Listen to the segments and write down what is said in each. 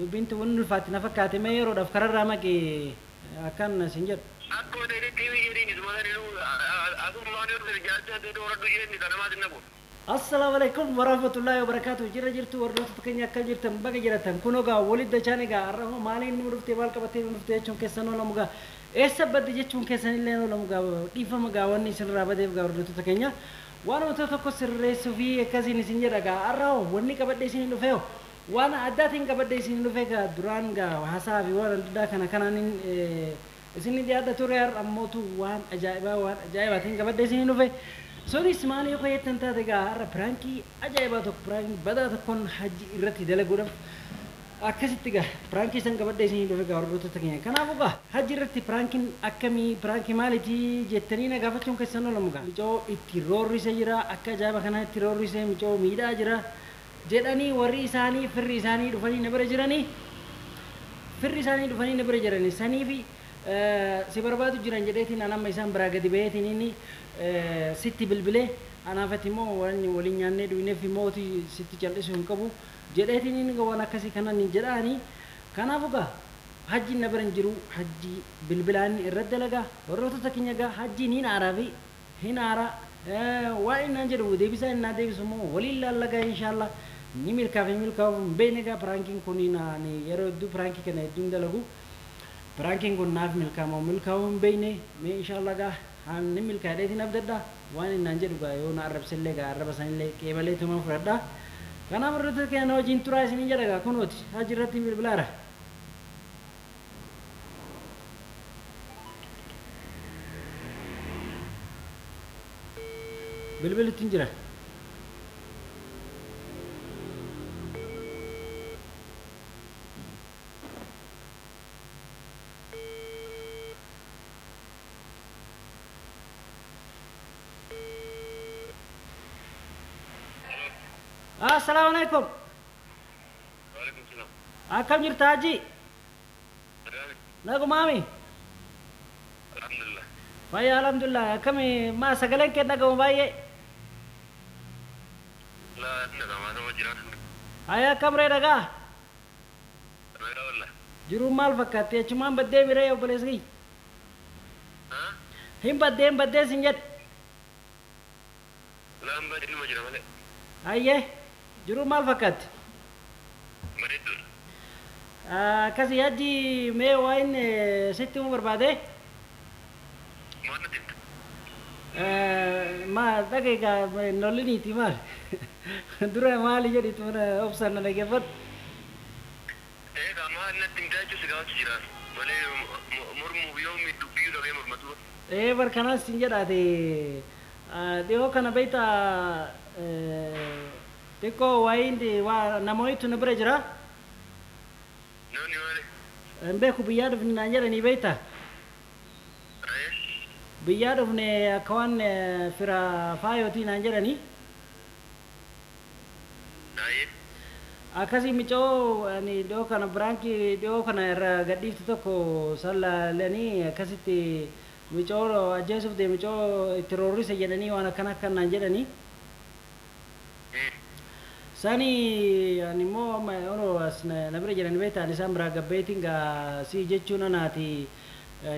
Dubbiin tun ulfaatti na fakkaate mee yeroodhaaf kararraa maqi akkan sin jedhu. Akkuma ta'etti jedhiin isuma sanuu asummaan yoo dhufe jaarsa ta'e dooradhu jedhni kanamaas hin dhabu. Assalaamu alaikum warahmatullahi wabarakatuh. Jira jirtu warroota keenya akkam jirtan baga jiratan. Kun egaa walitti dachaan egaa har'a maaliin nu dhuftee maal qabattee nu dhuftee jechuun keessan oolamu gaa eessa badde jechuun keessan illee oolamu gaa dhiifama gaa wanni isinirraa badeef gaa hordoftoota keenya waan wantoota tokko sirreessuu fi akkasiin isin jedha gaa har'a wanni qabadhee isin dhufee waan addaatiin qabadhee isin dhufee gaa duraan gaa haasaa fi waan adda addaa kana kanaan isin dhiyaadha ture har'a ammootu waan ajaa'ibaa waan ajaa'ibaatiin qabadhee isin dhufe. Sunis maal yoo jettan taate gaa har'a piraankii ajaa'ibaa tokko piraankii badaa tokkoon hajji irratti dalaguudhaaf akkasitti gaa piraankii san qabadhee isin dhufe gaa hordoftoota keenya. Kanaafuu gaa hajji irratti piraankiin akkamii piraankii maalitii jettanii na gaafachuun keessan oolamu gaa. Micoo itti roorrisee jira akka ajaa'iba kanaa itti roorrisee micoo miidhaa jira jedhanii warri isaanii firri isaanii dhufanii na bira jiranii firri isaanii dhufanii na bira jiranii saniifi si barbaadu jiran jedheetiin an amma isaan biraa gadi baheetiin inni sitti bilbilee anaafati immoo waliin nyaannee dhuyneef immoo sitti cal'isuu hin qabu jedheetiin inni waan akkasii kanan jedhaanii. Kanaafuu gaa hajjiin na bira hin jiru hajjii bilbilaan irratti dalagaa warroota keenya gaa hajjiin hin aaraa fi hin aaraa waan innaan jedhu deebisaa innaa deebisu immoo waliin laallagaa inshaallah ni milkaa'e milkaa'u hin beekne gaa piraankiin kun yeroo hedduu piraankii kana hedduun dalagu. Piraankiin kun naaf milkaa'amu milkaa'uu hin beekne mee inshaallah gaa ni milkaa'eetiin abdadha waan innaan jedhu gaa yoo na arrabsellee gaa arraba sanillee qeebalee tuma fudhadha. Kanaaf irratti keenya wajjin turaa isiniin jedha gaa kunooti hajji irratti bilbilaara. Bilbilittiin jira. Assalaamu alaikum. Waalaikum salaam. Akkam jirta hajji? Nagumaami? Alhamdulillah. Fayyaa alhamdulillah. Akkami maa sagaleen kee dhagamu baay'ee? Laa dhagamaa sama jira. Hayya akkam ree dhagaa? Nagaa walla. Jiruun maal fakkaatti? Achumaan baddee miree obboleessa kiyya? Hin baddee hin baddee sin jedhe. Laan baddee numa jira malee. Hayyee jiruun maal fakkaatti? Bareedduudha. Akkasii hajji mee waan sitti himuu barbaade? Maal natti himta? Ma dhagaye gaa nolliniiti maal? Dura maali jedhitu mana obsaan na dhaggeeffadhu. Egaa maal natti himtaa jechuun si gaafachuu jira. Malee mormuuf yoo dubbii dhabee mormatu. Ee bar kanaas sin jedhaate dhiyoo kana beektaa xiqqoo wayiin waa namootni na bira jira. Namni maali? Hin beeku biyyaa dhufne naan jedhanii beektaa? Biyyaa dhufne akka waan fira faayootii naan jedhanii. Akkasii micoo ani dhiyoo kana biraankii dhiyoo kana irra gadhiiftu tokko sallaalanii akkasitti micoo ajjeesuuf deeme micoo itti roorrise jedhanii waan akkana akkan naan jedhanii. Sani ani immoo amma yeroo as na bira jiran beektaa isaan biraa gabbeetiin gaa si jechuun anaati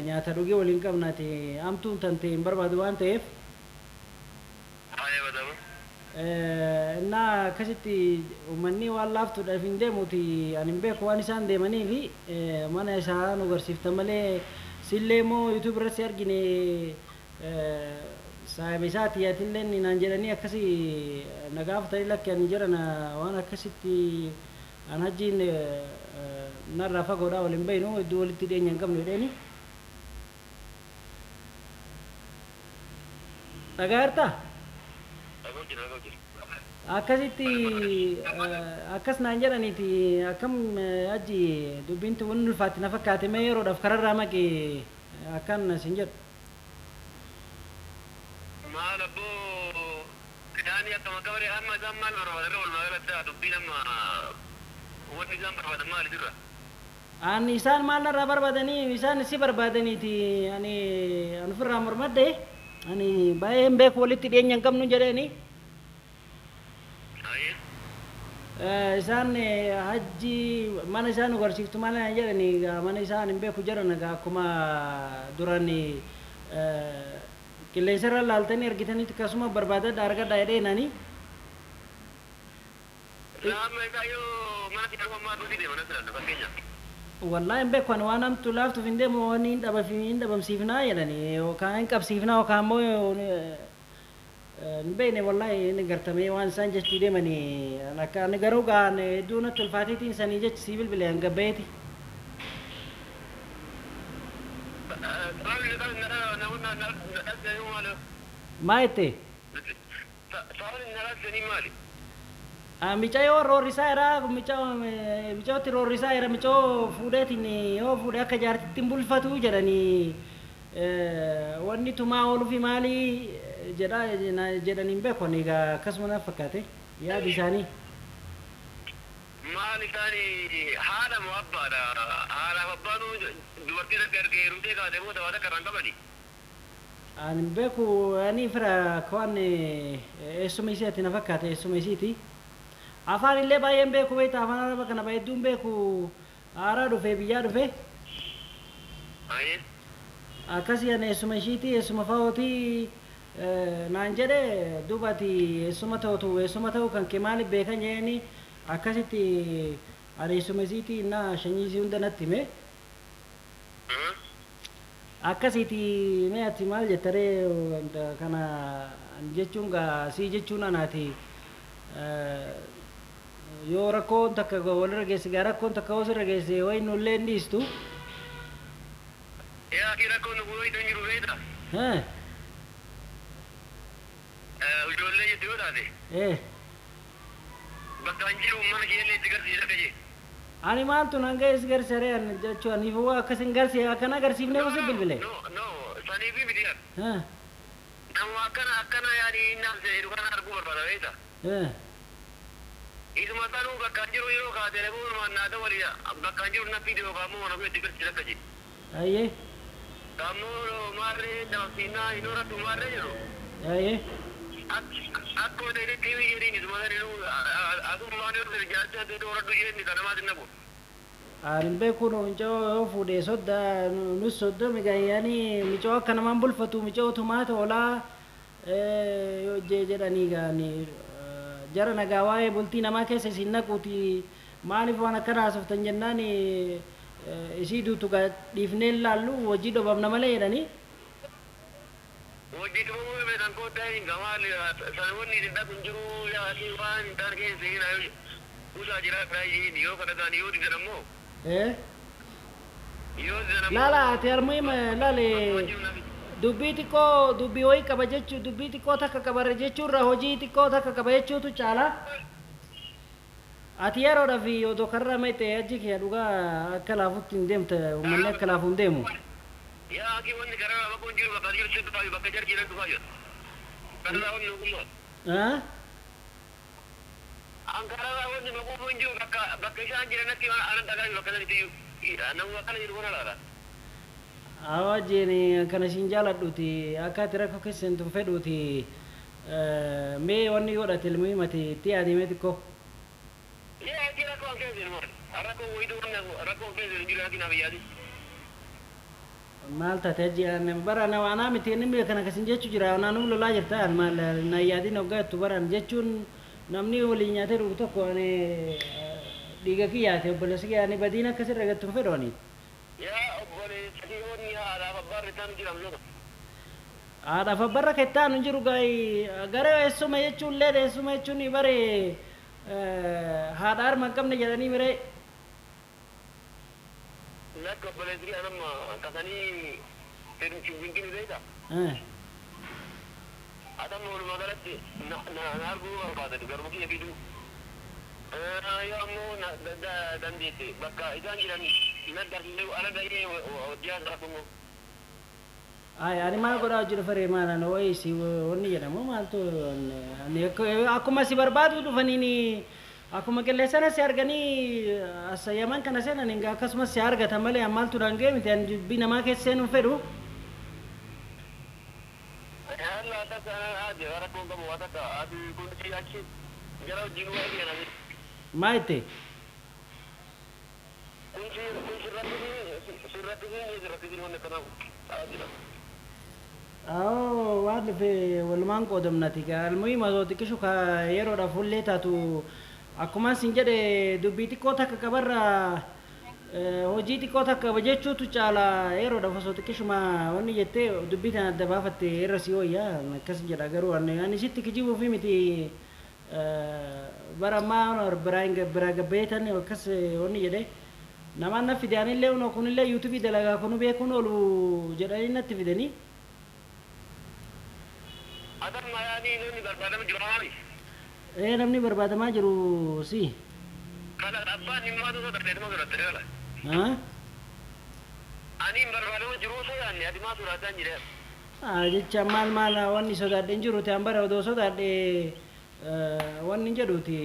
nyaata dhugee waliin qabnaati hamtuun tante hin barbaadu waan ta'eef. Innaa akkasitti uummanni waan laaftuudhaaf hin deemuuti ani hin beeku waan isaan deemanii fi mana isaa nu agarsiiftan malee sillee immoo yuutuub irratti argine saahiba isaati atillee naan jedhanii akkasii na gaafatanii lakki ani jedhan waan akkasitti an hajjiin narraa fagoodhaa waliin beeknu iddoo walitti dhiyeenya hin qabnu jedheeni. Dhagaa jirtaa? Akkasitti akkas naan jedhaniiti akkam hajji dubbiin tun ulfaatti na fakkaate mee yeroodhaaf kararraa maqi akkan sin jedhu. Maal abboo yaani akkam akka baree amma isaan maal barbaadan walumaa galatti dubbiin amma wanni isaan barbaadan maali sirra? Ani isaan maal narraa barbaadanii isaan si barbaadaniiti ani an ofirraa mormadde ani baay'ee hin beeku walitti dhiyeenya hin qabnu jedheeni. Isaan hajji mana isaan nu garsiiftu maal naan jedhani egaa mana isaan hin beeku jedhan egaa akkuma duran qilleensarra laaltanii argitanitti akkasuma barbaadadha argadha jedheenani. Amma isaa yoo mana si dhabu ammaa duuti deema natti fakkeenyaaf. Wallahi hin beeku ani waan hamtu laaftuuf hin deemu waan hin hin dhabamsiifnaa jedhani yookaan hin qabsiifnaa yookaan immoo hin beekne wallahi inni gartamee waan isaan jechuu deemanii akka ani garuu gaan hedduu natti ulfaateetiin sanii jechi sii bilbile hanga baheeti. Sababni maali? Maa jette? Sababni na maali? Mucayyoo roorrisaa jira mucayyootti roorrisaa jira mucayyoo fuudheetiin yoo fuudhee akka jaartitti hin bulfatu jedhanii wanni tumaa ooluufi maalii jedhanii hin beeku ani egaa akkasuma na fakkaate yaadi isaanii. Maal isaanii haadha moo abbaadha? Haadhaaf abbaanu dubartii takka erga heerumtee kaatee booda waa takka irraa hin qabani. Ani hin beeku ani fira waan eessuma isiiti na fakkaate eessuma isiiti. Afaan illee baay'een beeku beekta afaan araba kana baay'eetuun beeku haaraa dhufee biyyaa dhufee. Akkasii ani eessuma ishiiti eessuma fa'ooti naan jedhe duuba ati eessuma ta'utu eessuma ta'u kan kee maaliif beekan jedhanii akkasitti ani eessuma isiiti na shanyii isii hunda natti hime. Akkasiiti mee ati maal jettaree kana jechuun gaa sii jechuun anaati. Yoo rakkoon takka walirra geesse gaa rakkoon takka osirra geesse wayi nullee hin dhiistu. Yaa akii rakkoon nu guyyoo hin jiru beekta. Ijoollee jettu yoo taate. Bakka hin jiru mana kiyyallee itti garsiisa akka jee. Ani maaltu nan ga'e si garsiisaree ani jechuun ani waa akkas hin garsiise akkana agarsiifnee osoo bilbile. No no saniifi miti yaa. Nama akkana akkana yaani naaf jedhu kana arguu barbaada beekta. Isuma sanuu bakka hin jiru yeroo kaatee telefoon naa ta'u walii bakka hin jiru na fiide yookaan immoo mana koo itti garsiisa akka jee. Ayyee. Ammoo maarree dhabamsiinaa hin horattu maarree jedhu. Ayyee. Akkuma ta'etti himi jedhiin isuma sanuu asummaan yoo ta'e jaartii adda horadhu jedhni kan namaatti naqu. Ani hin beeku mucoo yoo fuudhee sodda nus soddomi gayyanii mucoo akka namaan bulfatu mucoo tumaa toolaa yoo jedhanii gaanii jara nagaa waa'ee bultii namaa keessa isin naquuti maaliif waan akkana haasoftan jennaan isii duutu gaa dhiifnee laallu hojii dhobamna malee jedhanii. Hojii dhobamuu beekan koo ta'in gamaal sanoonni isin dhaqu hin jiru yaasii waan hin taane keessa seenaa kuusaa jira karaa yoo kadhataan yoo didan ammoo. Yoo didan ammoo. Laala ati harmuhim laale dubbii xiqqoo dubbii wayii qaba jechuu dubbii xiqqoo takka qabarre jechuurra hojii xiqqoo takka qaba jechuutu caala. Ati yeroodhaaf odoo karra mayte achi kiyya dhugaa akka laafutti hin deemta uummanni akka laafu hin deemu. Yaa akii wanni karaa bakka hin jiru bakka jiru sitti dhufaa bakka jarri jiran dhufaa jiru. Karaa wanni ogummaa. An karaa wanni ogummaa hin jiru bakka bakka isaan jiranatti anan dhagaa bakka sanitti nama akkana jiru kana laala. Awaajiin kana siin jaaladhuuti akka ati rakkoo keessa hin fedhuuti mee wanni godhate ilmi himate itti yaadime xiqqoo. Yaa akii rakkoo an keessa jiru maali? Rakkoo wayituu rakkoo keessa hin jiru akii naaf yaadi. Maal taate achi bara na waanaa miti inni kana akkasin jechuu jira naannoo lolaa jirta maal na yaadin hoggaa jettu baran jechuun namni waliin nyaatee dhugu tokko ani dhiiga kiyyaate obboleessi kiyya ani badiin akkasirra gattu hin fedhu ani. Yaa obboleessi wanni haadhaaf abbaan isaan jiran lola. Haadhaaf abbarra kettaan hin jiru gaayi gara eessuma jechuun illee eessuma jechuun bare haadha harma hin qabne jedhanii miree. Lakka obboleessi anamma kasanii hin beekta. Adamma walumaa galatti na arguu barbaadatu garuu kiyya fiduu. Yoo ammoo dandeette bakka isaan jiran na garsiisee ala gahee hojii rakkoon. Ay ani maal godhaa jiru faree maal ani wayi si wanni jedhamu maaltu ani akkuma si barbaadu dhufaniini akkuma qilleensana si arganii as yaman kana seenan hinga akkasumas si argatan malee maaltu dhangee miti ani dubbii namaa keessa seenuu fedhu. Haala takka adi rakkoon qabu waa takka adi kun si achi gara hojii nu waa Maa itti? Kun sirratti sirratti wanni akkanaa jira. Awoo waan dhufe walumaan qoodamnati. Almuhim osoo xiqqishu ka yeroodhaaf hullee taatu akkuma sin jedhe dubbii xiqqoo takka qabarra hojii xiqqoo takka jechuutu caala yeroodhaaf osoo xiqqishuma wanni jettee dubbii tana adda baafatte irra si wayya akkas jedha garuu ani sitti kijibuufi miti bara ammaa biraa gabbeetan akkas wanni jedhe namaan na fide anillee unoo kunillee yuutuubii dalagaa kunu beekuun oolu jedhanii natti fidanii. Adam mayaanii namni barbaadamu jiru maali? Ee namni barbaadamaa jiru si. Kana abbaan himmaatu osoo darbeetuma sodaatti gala. Haa? Ani hin barbaadamu jiru osoo yaadne ati maa sodaataa hin jiree? Jecha maal maal wanni sodaadhe hin jiru ta'an bara odoo sodaadhe wanni hin jedhuuti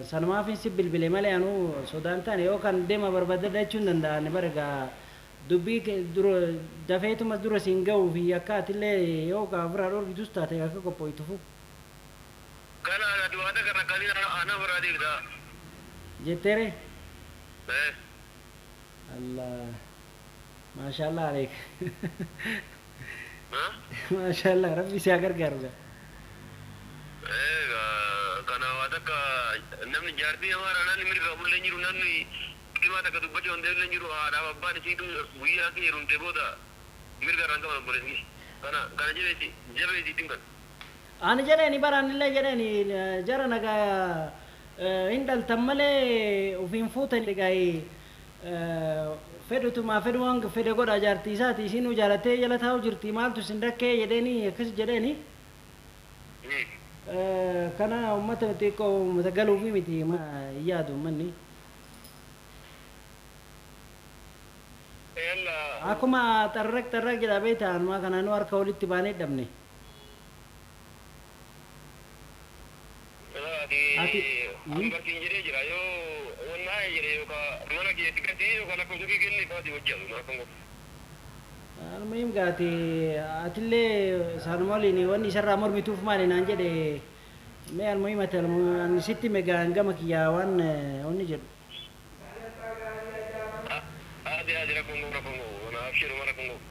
sanumaaf si bilbile malee anuu sodaan taane yookaan deema barbaadadha jechuun danda'an bara egaa dubbii dura dafeetuma dura siin ga'uu fi akka atillee yoo ka ofirraa dhorkitus taate akka qophooytufu. Kana ati waan akka rakkaatiin ana biraa deebita. Jetteere? Ee. Allah. Maashaallah aleek. Haa? Maashaallah rabbi si haa gargaaru. Ee kana waan akka namni jaartii namaadha namni mirga qabullee hin jiru namni dhimaa takka dubbachuu hin dandeenye jiru haadhaaf abbaan isiitu guyyaa kee heerumtee booda mirga irraan qaban obboleessi. Kana kana jabeessi jabeessi ittiin kan. Ani jedheeni bara anillee jedheeni jara nagaa hin dhaltan malee ofiin fuutan egaa fedhutumaa fedhu waan fedhe godha jaartii isaati isinuu jaalattee jala taa'u jirti maaltu isin rakkee jedheeni akkas jedheeni. Kana uummata xiqqoo uummata galuufi miti yaadu uummanni. Akkuma xarraq xarraq jedha beektaa anumaa kanaanuu harka walitti baanee dhabne. Ati barkiin jedhee jira yoo wannaa jedhe yookaan mana kee xiqqatee yookaan lakkoofsa kee kennee faati hojjetu mana kan godhu. Almuhim gaati atillee saanuma waliin wanni isarraa mormituuf maali naan jedhe mee almuhim ati ani sitti megaan gama kiyyaa waan wanni jedhu. Adi adi rakkoon qabu rakkoon qabu na abshiru mana kan godhu.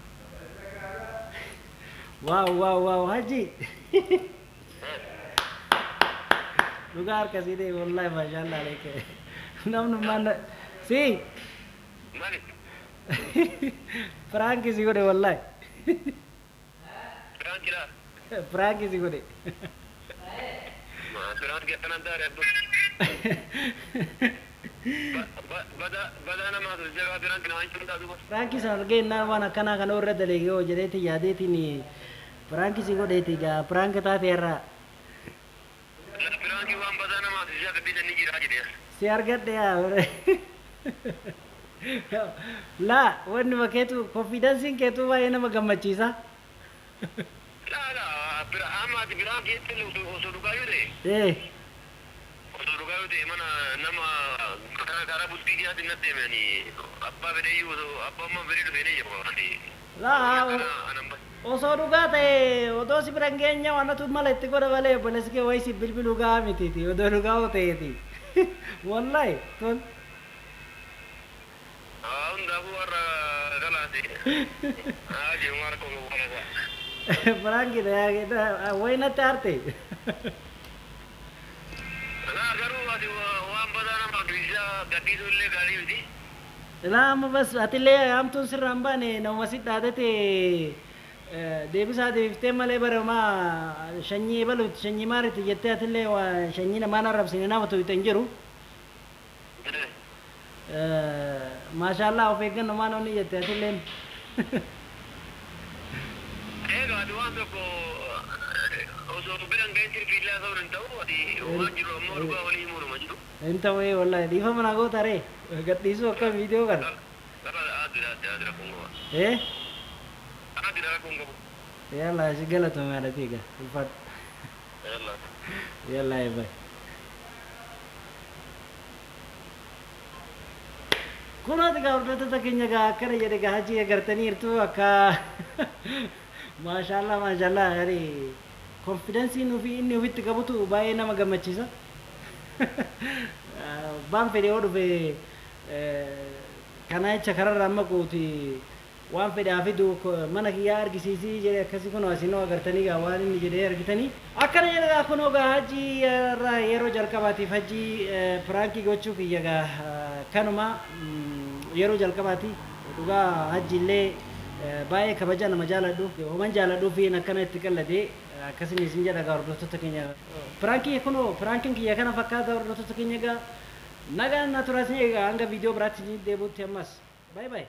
Waaw waaw waaw haji. Dhugaa harka sii ta'e wallahi maashaallah aleek. Namnummaan si. Maali? Piraanki si godhe wallahi. Piraankidha. Piraanki si godhe. Piraanki akkanaan taare abbo. Badaa namaa jabaa piraanki namaa jechuun taatu bara. Piraanki sana argee innaan waan akkanaa kana irra daleegee hoo jedheeti yaadeetiin piraanki si godheeti egaa piraanki taate irraa. Piraanki waan badaa namaa jabaa gadhiisan ni jira jedhee. Si argadhe yaa. Laa wanni keetu konfiidansiin keetu baay'ee nama gammachiisa. Laa laa amma ati piraanki jettee osoo dhugaa yoo ta'e. Ee. Osoo dhugaa yoo ta'e mana nama karaa bultii dhiyaatiin natti deemanii abbaa fedhee osoo abbaa ammaa fedhee dhufee ni jedhu. Laa osoo dhugaa ta'e odoo si bira hin geenye waanatu mala itti godha malee obboleessi kee wayii si bilbiluu gahaa mitiiti odoo dhugaa yoo ta'eeti. Wallahi tol. Hundaafuu warra galaase. Haa jiru mara kun wala. Piraankiidha wayi natti aarte. Laa garuu ati waan badaa nama isaa gadhiisuu illee gaarii miti. Laa amma bas atillee hamtuun sirraa hin baane nama si dhaadate deebisaa deebiftee malee barumaa sanyii baluuti sanyii maaliiti jettee atillee sanyii namaan arrabsine nama tuyte hin jiru. Maashaallah of eeggannoo maan onni jette atilleen. Egaa ati waan tokko osoo bira hin gahin sirbiillaa ta'uu hin ta'u ati waan jiru ammoo dhugaa walii himuudhuma jiru. Hin ta'u wallahi dhiifama naa goota ree gadhiisuu akka viidiyoo kana. Adi adi adi rakkoon qaba. Ee? Adi rakkoon qabu. Yalla si galatoomi haadhatii egaa ulfaadhu. Yalla. Yalla eebba. Kunooti egaa hordoftoota keenya egaa akkana jedhe egaa hajii agartaniirtu akka maashaallah maashaallah yaani konfidensiin ofii inni ofitti qabutu baay'ee nama gammachiisa. Abbaan fedhe yoo dhufe kana jecha kararraa maquuti waan fedhe haa fidu, mana kiyyaa argisiisii jedhe. Akkasii kunoo asinoo agartanii gaa waan inni jedhee argitanii akkana jedha gaa. Kunoo gaa Hajii irraa yeroo jalqabaatiif Hajii prankii gochuu kiyya gaa kanuma yeroo jalqabaati. Dhugaa Hajji illee baay'ee kabaja nama jaaladhu homan jaaladhuu fi akkana itti qalladee akkasuma isin jedha gaa. Hordoftoota keenya, prankii kunoo prankiin kiyya kana fakkaata. Hordoftoota keenya, gaa nagaan na turaa isin egaa hanga viidiyoo biraatti deebi'utti ammas bye bye.